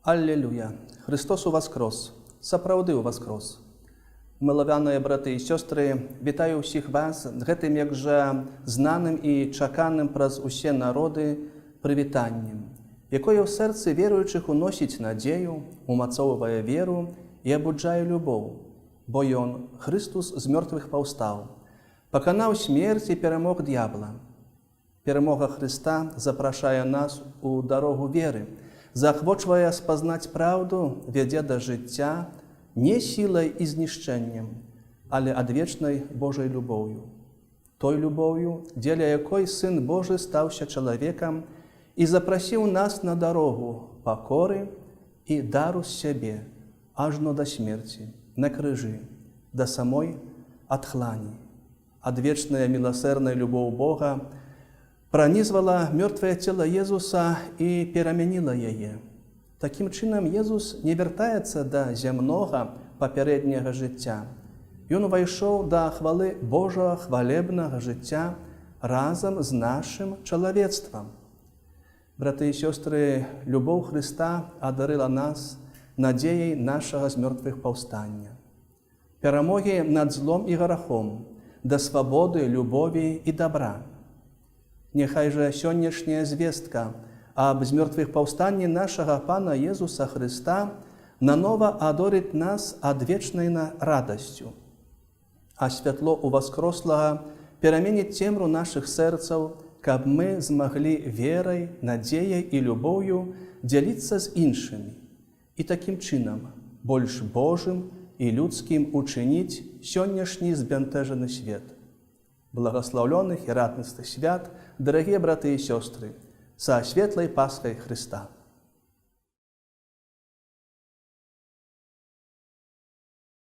Аллелюя! Хрыстос уваскрос! Сапраўды ўваскрос! Мілаваныя браты і сёстры, вітаю ўсіх вас з гэтым як жа знаным і чаканым праз усе народы прывітаннем, якое ў сэрцы веруючых уносіць надзею, умацоўвае веру і абуджае любоў, бо ён, Хрыстус, з мёртвых паўстаў, паканаў смерць і перамог д'ябла. Перамога Хрыста запрашае нас у дарогу веры, заахвочвае спазнаць праўду, вядзе да жыцця не сілай і знішчэннем, але адвечнай Божай любоўю. Той любоўю, дзеля якой Сын Божы стаўся чалавекам і запрасіў нас на дарогу пакоры і дару з сябе, ажно да смерці, на крыжы, да самой адхлані. Адвечная міласэрная любоў Бога пранізвала мёртвае цела Езуса і перамяніла яе. Такім чынам Езус не вяртаецца да зямнога папярэдняга жыцця. Ён увайшоў да хвалы Божага хвалебнага жыцця разам з нашым чалавецтвам. Браты і сёстры, любоў Хрыста адарыла нас надзеяй нашага з мёртвых паўстання, перамогі над злом і грахом, да свабоды, любові і дабра. Няхай жа сённяшняя звестка аб змёртвых паўстанні нашага Пана Езуса Хрыста нанова адорыць нас адвечнай радасцю. А святло уваскрослага пераменіць цемру нашых сэрцаў, каб мы змаглі верай, надзеяй і любоўю дзяліцца з іншымі і такім чынам больш Божым і людскім учыніць сённяшні збянтэжаны свет. Благаслаўлёных і радасных свят, дарагія браты і сёстры, са светлай Пасхай Хрыста!